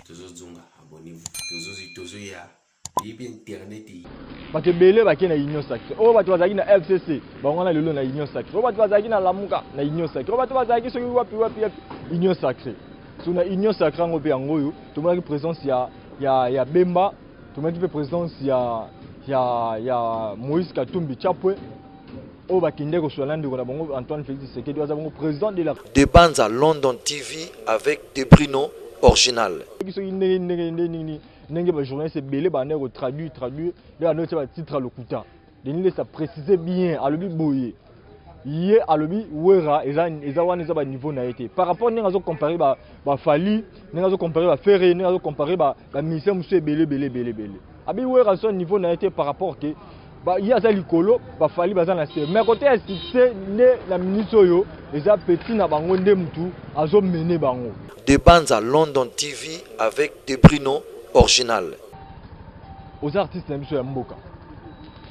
Tozozonga, abonnez-vous. Tozo tozoya. Yebi internet e. Bato ebele bakei na union sacrée. Oyo bato bazalaki na FCC, bango wana lelo na union sacrée. Oyo bato bazalaki na Lamuka, na union sacrée. Oyo bato bazalaki soki wapi wapi wapi, union sacrée. So na union sacrée yango mpe yango oyo tomonaki présence ya ya ya Bemba, tomonaki mpe présence ya ya ya Moïse Katumbi Chapwe oyo bakendeki kosolola na ndeko na bango Antoine Félix Tshisekedi oyo aza bongo président de la De Banza London TV avec Debrino original. Soki ndenge ndenge ndenge nini ndenge ba journaliste ebele bandaki ko traduire traduire nde bandaki kotia ba titre ya lokuta. Denis Lessie a préciser bien alobi boye ye alobi Werra eza eza wana eza ba niveau na ye te par rapport ndenge azo comparer ba ba Fally ndenge azo comparer ba Ferre ndenge azo comparer ba ba musiciens mosusu ebele ebele ebele ebele abi Werra so niveau na ye te par rapport que ba ye aza likolo ba Fally baza na se mais côté ya succès nde na minute oyo eza petit na bango nde mutu azo mener bango. De Banza London TV avec Debrino original. Oza artiste na biso ya mboka.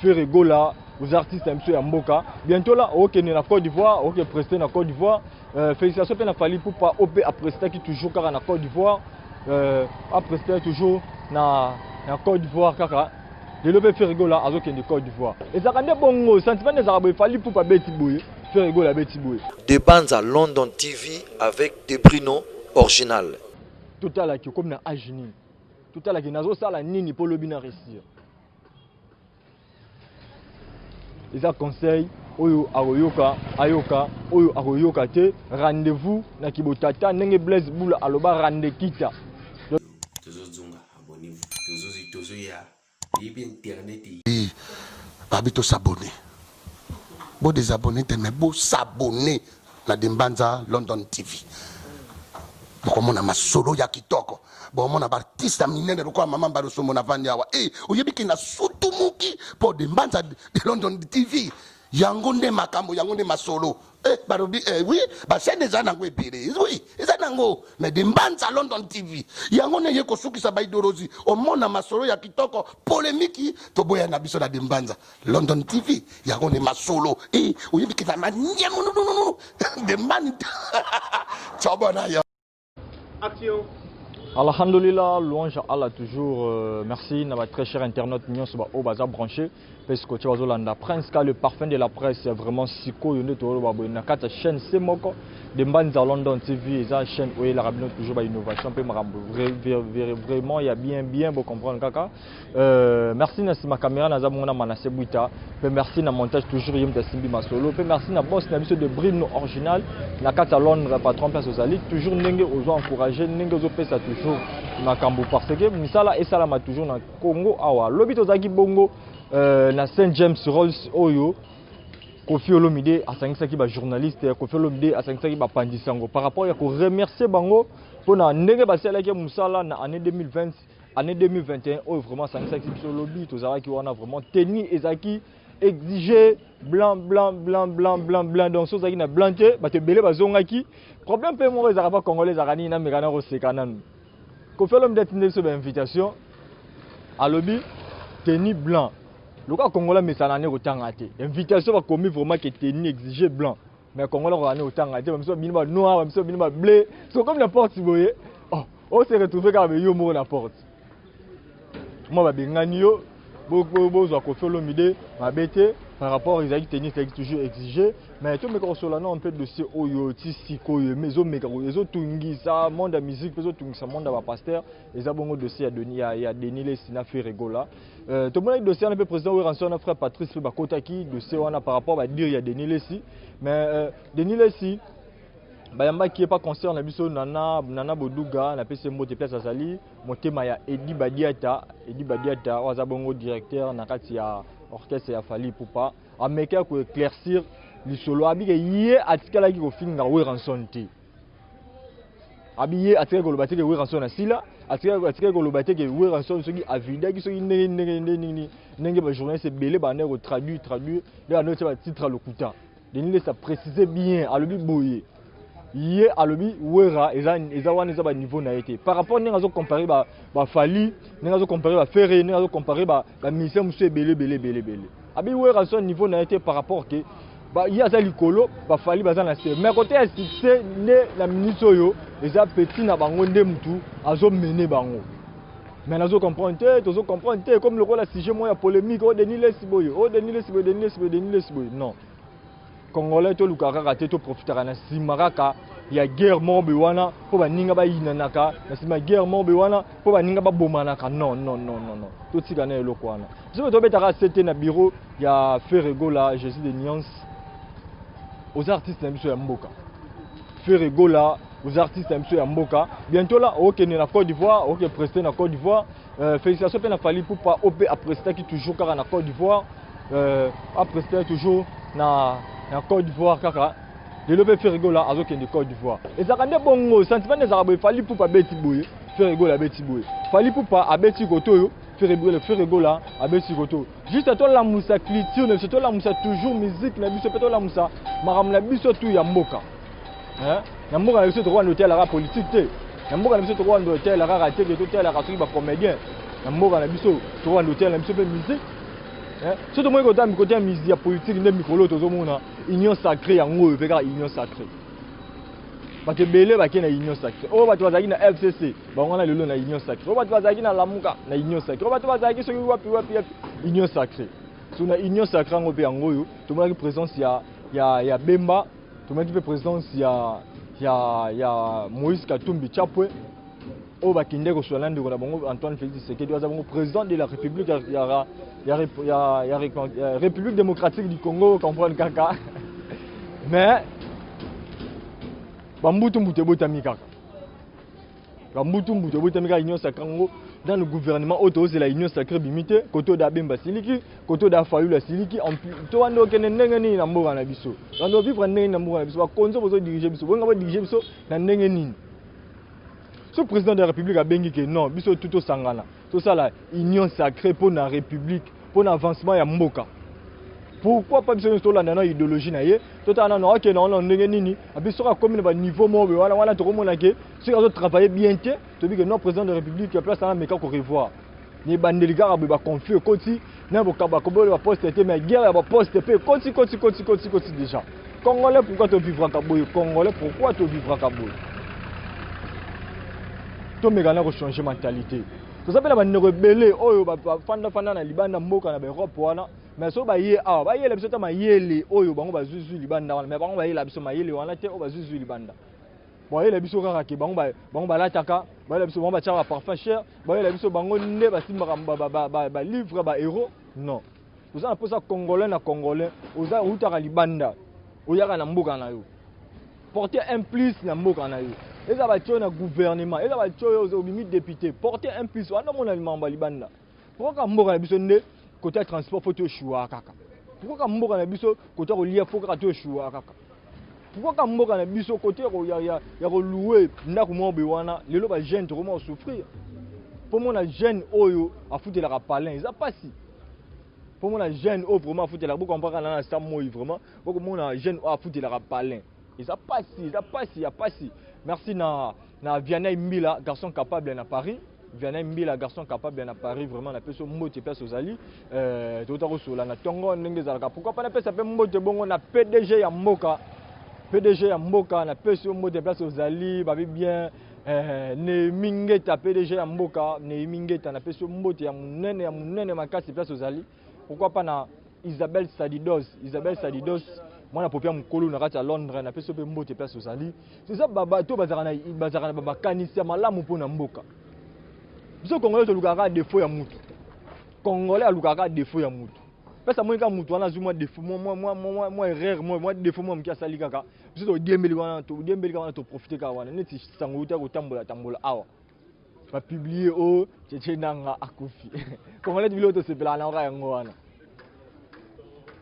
Ferre Gola, oza artiste na biso ya mboka. Bientôt là, okende na Côte d'Ivoire, oke prester na Côte d'Ivoire. Euh, félicitations pe na Fally Ipupa, OP a prestaki toujours kaka na Côte d'Ivoire. Euh, a prestaki toujours na na Côte d'Ivoire kaka. Lelo pe Ferre Gola azokende Côte d'Ivoire. Ezalaka nde bongo, sentiment nde ezalaka boye, Fally Ipupa abeti boye, Ferre Gola abeti boye. De Banza London TV avec Debrino original. Totala ki okomi na age nini? Totala ki nazo sala nini po lobi na réussir? Eza conseil oyo akoyoka ayoka, oyo akoyoka te, rendez-vous na kibotata ndenge Blaise Bula aloba randekita. Tozozonga, abonnez-vous. Tozo tozoya. Yebi internet e. Babi to s'abonner. Bo désabonner te mais bo s'abonner na Dembanza London TV. Bokomona masolo ya kitoko. Bomona ba artiste ya minene lokola mama Mbalosombo na vandi awa. Eh, oyebi ke na sutumuki po Dembanza London TV. Yango nde makambo, yango nde masolo. Eh, balobi eh, oui, ba chaîne eza nango ebele. Oui, eza nango. Mais de Mbanza London TV. Yango nde ye kosukisa ba idéologie. Omona masolo ya kitoko, polémique, toboya na biso na de Mbanza London TV. Yango nde masolo. Eh, oyebi ke na manyemu nunu de Mbanza. Tshobona yo. Action. Alhamdulillah, louange à Allah toujours. Euh, merci na ba très cher internaute nyonso ba oyo baza branché pe scotché bazolanda Prince Ka le parfum de la presse vraiment sikoyo nde toloba boye na kati ya chaîne se moko de Mbanza London TV eza chaîne oyo elaka bino toujours ba innovation pe makambo vraiment ya bien bien bo comprendre kaka. Euh, merci na sima caméra naza bongo na Manassé Bouita pe merci na montage toujours ye moto asimbi masolo pe merci na boss na biso de Brino original na kati ya Londres patron place ozali toujours ndenge ozo encourager ndenge ozopesa toujours makambo parce que misala esalama toujours na Congo awa lobi tozalaki bongo euh, na Saint James Rolls oyo Koffi Olomide asangisaki ba journaliste Koffi Olomide asangisaki ba panzi sango par rapport ya ko remercier bango mpona ndenge basalaki mosala na année 2020 Annee 2021 oyo vraiment asangisaki biso lobi tozalaki wana vraiment tenue ezalaki exige blanc blanc blanc blanc blanc blanc donc soki ozalaki na blanc te bato ebele bazongaki problème mpe moko ezalaka pa congolais ezalaka nini nameka na koseka nanu Koffi Olomide atindi biso ba invitation alobi tenue blanc lokola congolais amesana ne kotanga te invitation bakomi vraiment ke tenue exige blanc Mais congolais akoka nde kotanga te, ba misusu babimi ba noir, ba misusu babimi ba bleu. So comme na porte boye, oh, o se retrouver kaka yo moko na porte. Moi babengani yo, bozwa Koffi Olomide mabe te par rapport ezalaki tennis ezalaki toujours exigé mais tomeka kosola nao mpe dossier oyo ti sikoyo ezomeka ezotungisa monde ya musique mpe ezotungisa monde ya bapasteur eza bongo dossier ya Denis, ya, ya Denis Lessi na Ferre Gola euh, tomonaki dossier wana mpe président Werrason na frère Patrice mpe bakotaki dossier wana par rapport ba dire ya Denis Lessi mais euh, Denis Lessi bayambaki ye pa concert na biso Nana, Nana Boduga napesi ye mbote place azali motema ya Edi Badiata Edi Badiata oyo aza bongo directeur na kati ya orchestre ya Fally Ipupa ameki ko éclaircir lisolo abike ye atikalaki kofinga Werrason te Abi ye atikaki koloba te ke Werrason asila, atikaki koloba te ke Werrason soki avidaki soki ndenge ndenge ndenge nini ndenge ba journaliste ebele bandaki ko traduire traduire nde bandaki kotia ba titre ya lokuta. Denis Lessie a préciser bien alobi boye ye alobi Werra eza eza wana eza ba niveau na ye te par rapport ndenge azo comparer ba ba Fally ndenge azo comparer ba Ferre ndenge azo comparer ba ba musiciens mosusu ebele ebele ebele ebele abi Werrason niveau na ye te par rapport ke Ye aza likolo, ba Fally baza na se. Mais côté ya succès nde na minute oyo eza petit na bango nde mutu azo mener bango. Mais nazo comprendre te, tozo comprendre te comme lokola sujet moko ya polémique, oh Denis Lessi boye, oh Denis Lessi boye, Denis Lessi boye, Denis Lessi boye. Non. Congolais toluka kaka te, toprofitaka na nsima kaka ya guerre moko boye wana mpo baninga bayinanaka, na nsima ya guerre moko boye wana mpo baninga babomanaka. Non, non, non, non, non. Totika na eloko wana. Biso mpe tobetaka sete na bureau ya Ferre Gola, Jésus de Nuance. Oza artiste na biso ya mboka. Ferre Gola, oza artiste na biso ya mboka. Bientôt là, okende na Côte d'Ivoire, oke prester na Côte d'Ivoire. Félicitations mpe na Fally Ipupa, oyo mpe aprestaki toujours kaka na Côte d'Ivoire. Aprestaki toujours na Côte d'Ivoire kaka. Lelo mpe Ferre Gola azokende Côte d'Ivoire. Ezalaka nde bongo, sentiment nde ezalaka boye, Fally Ipupa abeti boye, Ferre Gola abeti boye. Fally Ipupa abeti koto oyo, Ferre Gola abeti koto. Juste tolamusa culture na biso, tolamusa toujours musique na biso, mpe tolamusa makambo na biso tu ya mboka. Hein? Na mboka na biso tokoka kotelaka politique te. Na mboka na biso tokoka kotelaka kaka te, ke totelaka soki ba comédien. Na mboka na biso tokoka kotelaka na biso mpe musique. Hein? Soki tomoni kota kote ya musique ya politique nde mikolo tozomona union sacrée yango oyo mpe kaka union sacrée. Bato ebele bakei na union sacrée. Oyo bato bazalaki na FCC, bango wana lelo na union sacrée. Oyo bato bazalaki na Lamuka na union sacrée. Oyo bato bazalaki soki wapi wapi wapi union sacrée. So na union sacrée yango mpe yango oyo tomonaki présence ya Bemba, tomonaki mpe présence ya Moïse Katumbi Chapwe, oyo bakende kosola na ndeko na bango Antoine Félix Tshisekedi, aza bango président de la République ya République démocratique du Congo, comprendre kaka. Mais bambutu mbutu ebotami kaka, bambutu mbutu ebotami kaka. Union sacrée yango dans le gouvernement oyo tozela union sacrée bimi te. Kote oyo da Bemba siliki, kote oyo da Fayulu asiliki, to wana okende ndenge nini na mboka na biso? Bando vivre ndenge nini na mboka na biso? Bakonzi bozodirige biso, boyenga bodirige biso na ndenge nini? So président de la République abengi ke non, biso tu tosangana, tosala union sacrée mpo na République, mpo na avancement ya mboka. Pourquoi pas biso nyonso tolanda na idéologie na ye? Totala nano akende wana ndenge nini. Abi soki akomi na baniveau moko boye wana, wana tokomona ke soki azotravaille bien te, toyebi ke non, président de la République, place wana ameka korevoir. Na ebandeli kaka boye baconflit ekoti na bakobola baposte te, mais guerre ya baposte mpe ekoti koti koti koti koti déjà. Congolais, pourquoi tovivraka boye? Congolais, pourquoi tovivraka boye? Tomeka na kochanger mentalité. Toza mpe na bandeko ebele oyo bafandafanda na libanda mboka, na baEurope wana, mais soki baye awa, bayela biso ta mayele oyo bango bazwizwi libanda wana. Mais bango bayela biso mayele wana te oyo bazwizwi libanda. Bayela biso kaka ke bango balataka, bayela biso bango batiaka baparfum cher, bayela biso bango nde basimbaka balivre baeuro. Non, toza na mposa Congolais na Congolais. Oza outaka libanda, oyaka na mboka na yo, porter un plus na mboka na yo. Eza batie oyo na gouvernement, eza batie oyo obimi député, porter un plus wana. Omona mambo ya libanda. Pourquoi kaka mboka na biso nde côté ya transport faut toéchouaka kaka? Pourquoi kaka mboka na biso côté ya kolia faut kaka toéchouaka kaka? Pourquoi kaka mboka na biso côté ya kolouer ndako moko boye wana lelo bajeune tokoma kosouffrir? Mpo mona jeune oyo afutelaka palin, eza mpasi. Mpo mona jeune oyo vraiment afutelaka, bokomprendre na sa moi vraiment, bokomona jeune oyo afutelaka palin, eza mpasi, eza mpasi ya mpasi. Merci na Vianney Mbila, garçon capable na Paris. Vianney Mbila, garçon capable na Paris, vraiment napesi yo mbote place ozali. Tota kosola na ntongo ndenge ezalaka. Pourquoi pas napesa mpe mbote bongo na PDG ya mboka? PDG ya mboka, napesi yo mbote place ozali, babi bien. Nehemi Ngeta, PDG ya mboka, Nehemi Ngeta, napesi yo mbote ya monene, ya monene makasi place ozali. Pourquoi pas na Isabelle Sadidos, Isabelle Sadidos, mwana popia mokolo na kati ya Londres, napesi yo mpe mbote place ozali. Eza bato bazalaka na bakanisi ya malamu mpona mboka. Biso Congolais tolukaka kaka défaut ya mutu. Congolais alukaka kaka défaut ya mutu. Pesa moi kaka mutu wana azwi mwa défaut, mwa erreur, mwa défaut mwa moke asali kaka, biso todiembeli wana, todiembeli kaka wana, toprofite kaka wana. Neti sango euta kotambola tambola awa, bapublier o Cheche Nanga akufi. Congolais, biloko tosepelaka na kaka yango wana.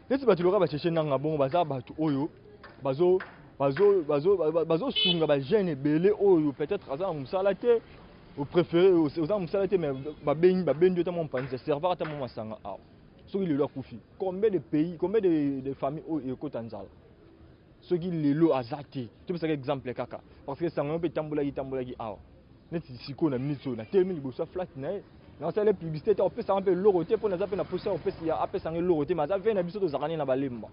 Neti bato loka baCheche Nanga bongo, baza bato oyo bazosunga bajeune ebele oyo peut-être aza na mosala te. Opréféré oza na mosala te, mais babengi, babendi yo ta mwa mopanzi ya serveur, ata mwa masanga awa. Soki lelo akufi, combien de pays, combien de famille oyo ekota nzala soki lelo aza te? Topesaka exemple kaka parce que sango mpe etambolaki etambolaki awa. Neti sikoyo na minute oyo natelemi liboso ya flat na ye, nasala publicité te, opesanga mpe eloko te, mpo naza mpe na posa apesanga eloko te. Mais aza ve na biso, tozalaka nde na balemba.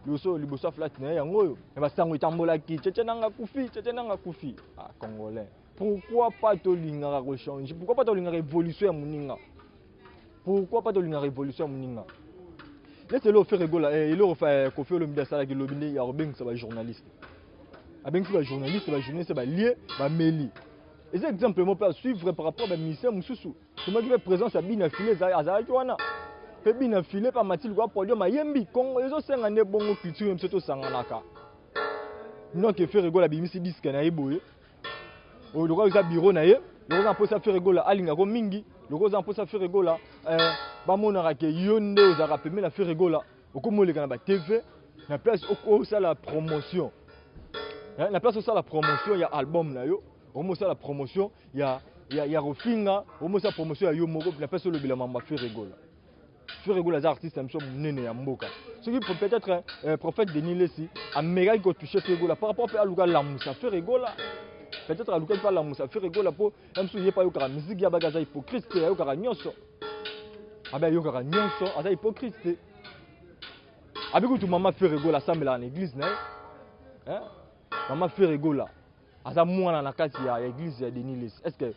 Liboso liboso ya flat na ye yango oyo. Mais basango etambolaki, Tchetche Nanga akufi, Tchetche Nanga akufi. Ah congolais. Pourquoi pas tolingaka ko changer? Pourquoi pas tolingaka évolution ya moninga? Pourquoi pas tolingaka évolution ya moninga? Neti eloko Ferre Gola, eh, eloko eh, Koffi Olomide asalaki lobi nde ya kobengisa ba journaliste. Abengisi ba journaliste, ba journaliste balie, bameli. Eza exemple moko mpe à suivre par rapport ba musiciens mosusu. Tomaki mpe présence ya Bina Filet azalaki wana. Mpe Bina Filet mpe amati likolo ya podium ayembi. Congo ezosenga nde bongo culture na biso tosanganaka. Donc Ferre Gola abimisi disque na ye boye. Oyo lokola eza bureau na ye, lokola oza na mposa Ferre Gola alinga ko mingi, lokola oza na mposa Ferre Gola eh, bamonaka ke yo nde ozalaka pembeni na Ferre Gola, okomi oleka na ba TV na place osala promotion. Eh, na place osala promotion ya album na yo, okomi osala promotion ya ya, ya kofinga, okomi osala promotion ya yo moko na place olobela mambo ya Ferre Gola. Ferre Gola aza artiste na biso munene ya mboka. Soki peut-être euh, prophète Denis Lessi amekaki ko toucher Ferre Gola par rapport pe aluka lamusa Ferre Gola. Peut-être alukaki pe alamusa Ferre Gola po ya mosusu ye pe ayokaka musique ya baki aza hypocrite te ayokaka nyonso. Abe ayokaka nyonso aza hypocrite te. Abi kutu mama Ferre Gola asambelaka na église na ye. Hein? Mama Ferre Gola aza mwana na kati ya église ya Denis Lessi. Est-ce que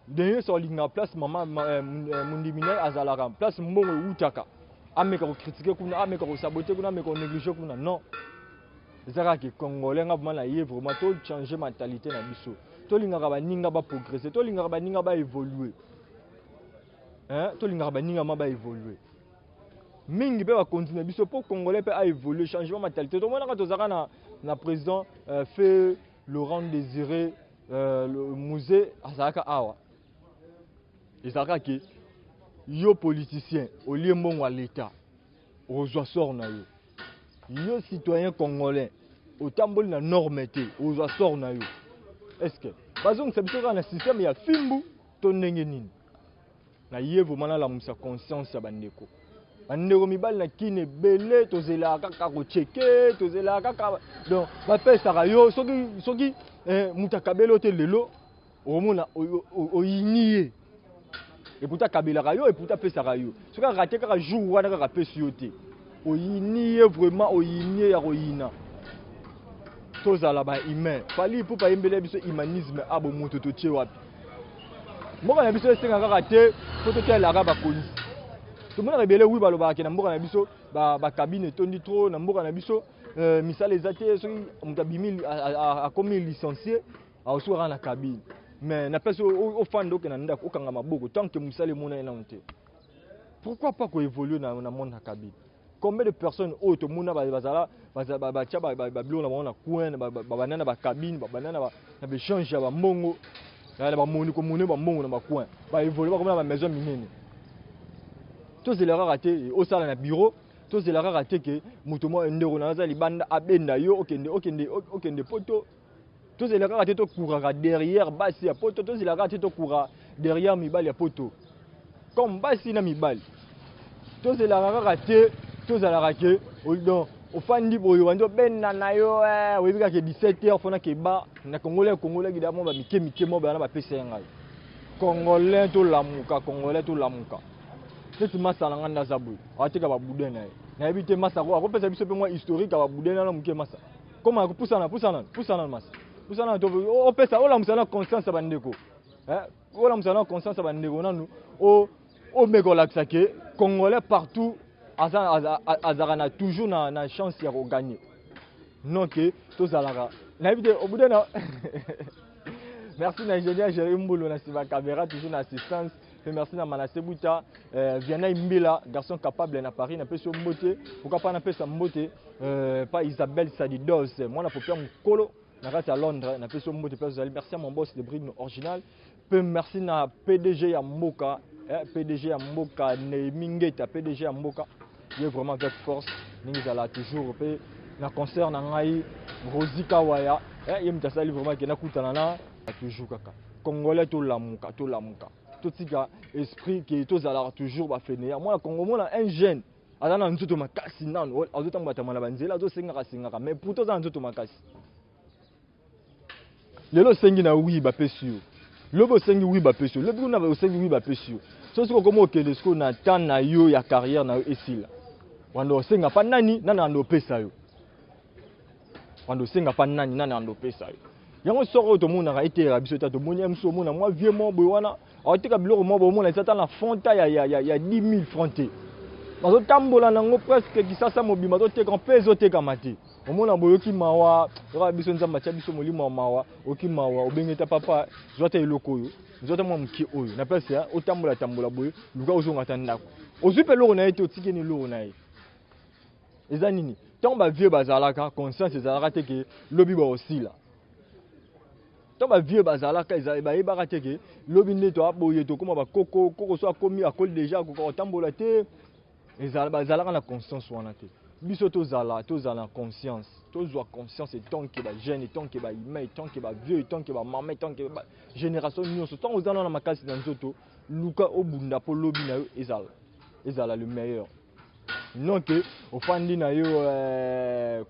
Denis olinga place mama eh, eh, mondimi na ye azalaka place mbongo ewutaka ameka kokritike kuna ameka kosabote kuna ameka konéglige kuna non eza kaka ke congolais nga vraimen na ye vraiment tochange mentalité na biso tolingaka baninga baprogresse tolingaka baninga baévolue tolingaka baninga ma baévolue mingi mpe bakonzi na biso mpo congolais mpe aévolue changement mentalité tomonaka tozalaka na, na président euh, feu Laurent Désiré euh, le musée azalaka awa ezalaka ke yo politicien olie mbongo ya leta okozwa sort na yo yo citoyen congolais otamboli na norme te okozwa sort na yo est ce que bazongisa biso kaka na système ya fimbu to ndenge nini Na ye vraiment nalamusa conscience ya bandeko. Bandeko mibali na kin ebele tozelaka kaka kocheke, tozelaka kaka donc bapesaka yo soki soki eh, moto akabeli yo te lelo okomona oyini ye eputa akabelaka yo eputa apesaka yo soki arate kaka jour wana kaka apesi yo te oyini ye vraiment oyini ye ya koyina tozala ba humain Fally Ipupa ayembeli biso humanisme a bomoto totie wapi Mboka na biso esenga kaka te po totalelaka bakonzi. Tomonaka ebele oui balobaka ke na mboka na biso ba, ba cabine etondi trop na mboka na biso euh, misala eza te soki moto abimi akomi licencié akosuka kaka na cabine. Mais na place ofanda okenda ndako okanga maboko tant que mosala emonani nano te. Pourquoi pas ko évoluer na, na monde na cabine? Combien de personnes oyo tomona bazala batia babiloko na bango na coin babanda na bacabine babanda na baechange ya bambongo na bamoni komone bambongo na bacoin baévolue bakoma na bamaison minene tozela kaka te osala na bureau tozela kaka te ke moto moko ndeko na aza libanda abenda yo okende okende okende poto tozela kaka te tokuraka derrière basi ya poto tozela kaka te tokura derrière mibali ya poto comme basi na mibali tozelaka kaka te tozalaka ke donc ofandi boye obandi obenda na yo eh, oyebi kaka 17 heures fona keba na congolais congolais gida mwa bamike mike mwa bana bapesa ye ngai congolais tolamuka congolais tolamuka neti masa na ngai nde aza boye ateka baboudin na ye nayebi te masa akopesa biso mpe mwa historique ya baboudin nana moke masa koma pusana pusana pusana masa pusana opesa olamusa na conscience ya bandeko eh, olamusa na conscience ya bandeko nanu omeka olakisa ke congolais partout azalaka na toujours na, na chance ya koganye non ke tozalaka nayebi te obude na merci na ingénieur Jerry Mbulu na nsima caméra toujours na assistance pe merci na Manassé Bouta euh, Vianney Mbila garçon capable na Paris na pesi yo mbote pourquoi pas na pesa mbote euh, pa Isabelle Sadidos mwana popia mukolo na kati ya Londres na pesi yo mbote place ozali merci à mon boss de Brino original pe merci na PDG ya mboka eh, PDG ya mboka Néhémie Ngeta PDG ya mboka ye vraiment avec force ndenge ezala toujours pe na concert na ngai Rosie Kawaya eh, ye moto asali vraiment ke nakutana na toujours kaka congolais tolamuka tolamuka totika esprit ke tozalaka toujours bafeneya mwana congo mona un jeune aza na nzoto makasi nanu azotambola na banzela azosengaka sengaka mais pourtant aza na nzoto makasi lelo osengi na wi bapesi yo lobi osengi wi bapesi yo lobi kuna osengi wi bapesi yo so soki okoma okende sikoyo na temps na yo ya carrière na yo esila wanda osenga pa nani nani anda opesa yo. Bando osenga pa nani, nani ando opesa yo? Yango soko oyo tomonaka eteyaka biso ta tomoni ya mosusu omona mwa vieux moko boye wana aoteka biloko moko boye omona eza ata na fond ta ya 10 000 francs te, bazotambola nango presque Kisasa mobimba, azoteka mpe ezotekama te. Omona boyoki mawa yoka biso, Nzambe atia biso molimo ya mawa. Oyoki mawa, obenge ta papa, zwa ta eloko oyo, zwa ta mwa moke oyo na place ya otambola tambola boye, luka ozonga ata ndako. Ozwi mpe eloko na ye te, otikeni eloko na ye. Eza nini? Ntango bavieux bazalaka, conscience ezalaka te ke lobi baosila. Ntango bavieux bazalaka, bayebaka te ke lobi nde toaboye tokóma bakoko koko, so akomi akoli deja, akoka kotambola te. Bazalaka na conscience wana te. Biso tozala na conscience, tozwa conscience étant que bajeune, étant que bahumain, étant que bavieux, étant que bamama, étant que génération nyonso. Ntango oza na makasi na nzoto, luka obunda mpo lobi na yo ezala le meilleur. Non ke ofandi na yo,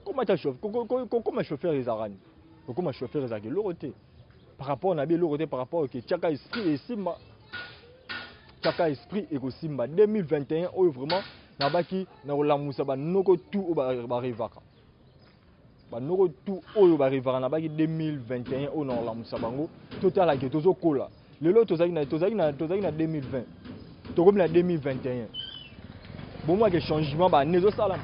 koma ta kokoma chauffeur ezalaka nini? Kokoma chauffeur ezalaka eloko te par rapport na bi eloko te par rapport ke tiaka esprit esimba, tiaka esprit ekosimba. 2021 oyo vraiment nabaki na kolamusa banoko tu oyo barêvaka, banoko tu oyo barêvaka. Nabaki 2021 oyo na kolamusa bango. Totalaki tozokola lelo, tozalaki na 2020, tokomi na 2021. Bomonake changement bane ezosalama,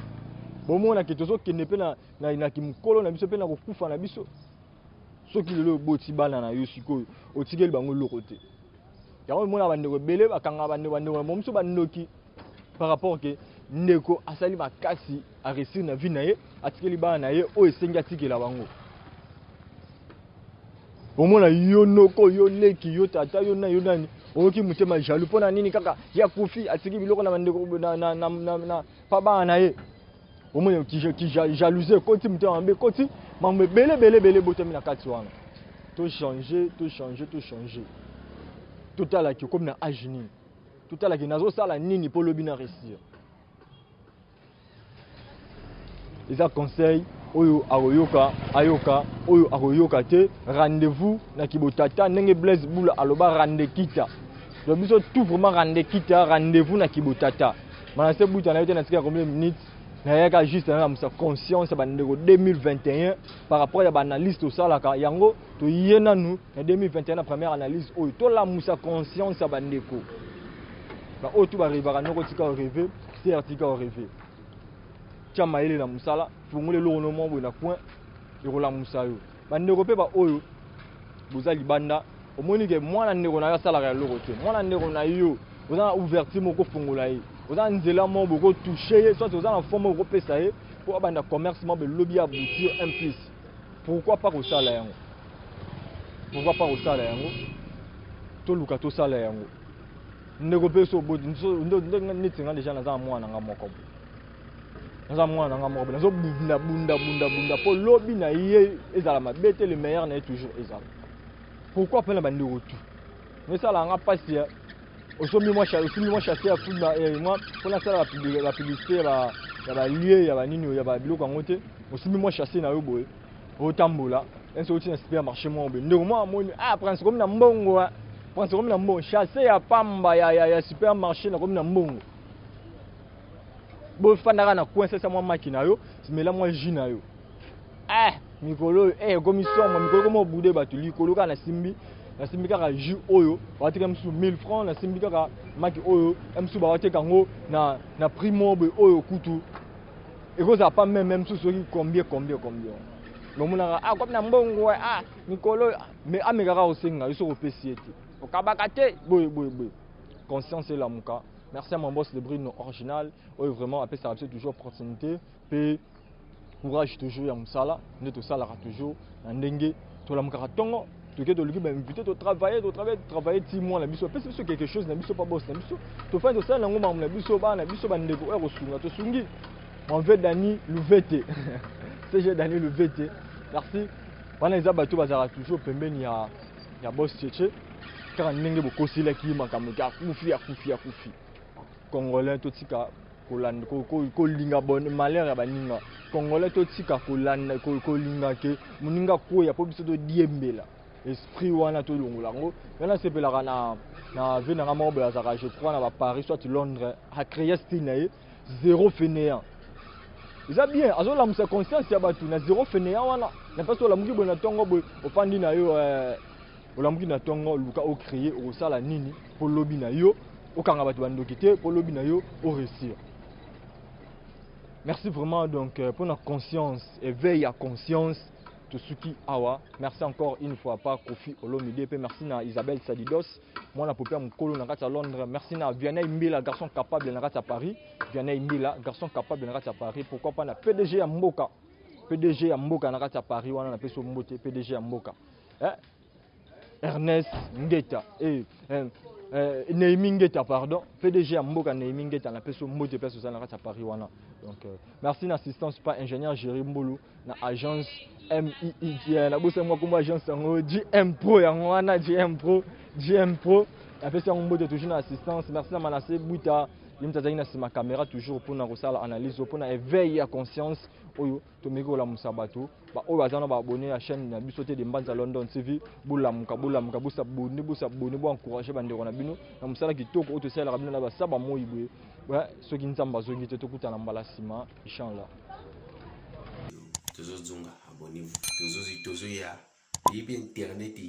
bomonake tozokende mpe na kimokolo na biso mpe na kokufa na biso. Soki lelo oboti bana na yo sikoyo, otikeli bango eloko te. Yango omona bandeko ebele bakangaka bandeko na bango mosusu bandoki par rapport ke ndeko asali makasi, aréussir na vie na ye, atikeli bana na ye oyo esengi atikela bango. Omona yo noko, yo leki, yo tata, yo na yo nani, oyoki motema jaloux. Mpo na nini kaka ye akufi, atiki biloko na bandeko na pa bana na ye? Omoni jalousie ekoti, motema mabe ekoti, mambo ebele ebele ebele ebotami na kati wana. Tochange, tochange, tochange. Totalaki okomi na age nini, totalaki nazosala nini mpo lobi na réussir. Eza conseil oyo akoyoka ayoka, oyo akoyoka te, rendez-vous na kibotata. Ndenge Blaise Bula aloba, rende kita. Donc biso tout vraiment rende kita, rendez-vous na kibotata. Manase buta na yo te. Na tika combien de minutes nayaka juste nalamusa conscience ya bandeko 2021 par rapport ya baanalyse tosalaka yango. Toye nanu na 2021 na première analyse oyo, tolamusa conscience ya bandeko baoyo tu barêvaka. Noko, tika orêver. Sœur, tika orêver. Tia mayele na mosala, fongola eloko no mwa boye na coin, ekolamusa yo. Bandeko mpe baoyo boza libanda, omoni ke mwana ndeko na yo asalaka eloko te, mwana ndeko na yo oza na ouverture moko kofongola ye, oza na nzela moko bokotouche ye, soit oza na fond moko kokopesa ye mpo abanda commerce moko, belobi aboutir un plus, pourquoi pas kosala yango? Pourquoi pas kosala yango? Toluka tosala yango. Ndeko mpe so oboti neti nga deja, naza na mwana na nga moko, naza mwana na nga moko, nazobunda bunda bunda bunda mpo lobi na ye ezala mabe te, le meilleur na ye toujours ezala. Pourquoi mpe na bandeko tu esala nga mpasi ya osombi mwa osimbi mwa sachet ya food mwa mpo nasala bapublicité ya balieu ya banini ya babiloko yango te. Osimbi mwa sachet na yo boye, otambola ese oti na supermarché moko boye, ndeko mwa amoni: "Ah, prince, komi na mbongo, prince, komi na mbongo." Sachet ya pamba ya supermarché, nakomi na mbongo. Bofandaka na coin, sesa mwa maki na yo, mela mwa jus na yo. Eh, mikolo oyo ekomi somo, mikolo ekomi obude bato likolo kaka. Nasimbi kaka jus oyo baoteka mosusu 1000 francs, nasimbi kaka maki oyo mosusu baoteka yango na prix moko boye oyo kutu ekozala pas même mosusu soki combien, combien, combien. Omonaka: "Ah, komi na mbongo, ah, mikolo oyo." Mais amekaka kosenga yo, soki opesi ye te, okabaka te boye boye boye. Conscience elamuka. Merci à mon boss de Brino original oyo vraiment apesaka biso toujours opportunité mpe courage toujours ya mosala nde tosalaka toujours na ndenge tolamukaka ntongo, toke toluki bainvité, totravaille, totravaille, totravaille ti mwana biso apesi biso quelque chose na biso pa boss na biso. Tofandi, tosala yango makambo na biso, bana na biso, bandeko oyo kosunga, tosungi. Mon Dani Luvete, CG Dani Luvete, merci. Wana eza bato bazalaka toujours pembeni ya boss Cheche. Kaka ndenge bokoselaki ye makambo ke akufi, akufi, akufi. Congolais, totika kolanda kolinga malheur ya baninga. Congolais, totika kolanda kolinga ke moninga koya mpo biso todiembela. Esprit wana tolongola yango. Nga nasepelaka na vie nanga moko boye azalaka, je crois, na baparis soit Londres, acréa style na ye, zéro fainéant. Eza bien, azolamusa conscience ya bato na zéro fainéant wana. Na place olamuki boye na ntongo boye, ofandi na yo, olamuki na ntongo, luka ocréer, okosala nini mpo lobi na yo okanga bato bandoki te, mpo lobi na yo oréussir. Merci vraiment. Donc pour la conscience, éveil ya conscience, tosuki awa. Merci encore une fois pa Kofi Olomide, mpe merci na Isabelle Sadidos, mwana pope ya mokolo na kati ya Londres. Merci na Vianney Mbila, garçon capable na kati ya Paris. Vianney Mbila, garçon capable na kati ya Paris. Pourquoi pas na PDG ya mboka, PDG ya mboka na kati ya Paris wana, napesi yo mbote, PDG ya mboka, eh? Ernest Ngeta, Néhémie Ngeta, pardon, PDG ya mboka Néhémie Ngeta, napesi yo mbote place oza na kati ya Paris wana. Donc merci na assistance pa ingénieur Géri Mbulu na agence MII, nabosani mwa kombo agence yango, GM Pro yango wana, GM Pro, GM Pro, napesi yango mbote toujours na assistance. Merci na Manase Buta, ye moto azalaki na nsima caméra toujours mpona kosala analyse, mpona éveil ya conscience oyo tomeki kolamusa bato. Baoyo baza na baabonné ya chaîne na biso te de Mbanza London TV, bolamuka, bolamuka, bosabonner, bosabonner, boencourager bandeko na bino na mosala kitoko oyo tosalelaka bino na basaba moi boye. Soki Nzambe azongi te, tokutana mbala nsima, inchallah. Tozozonga, abonnez-vous, tozoya yebi internet.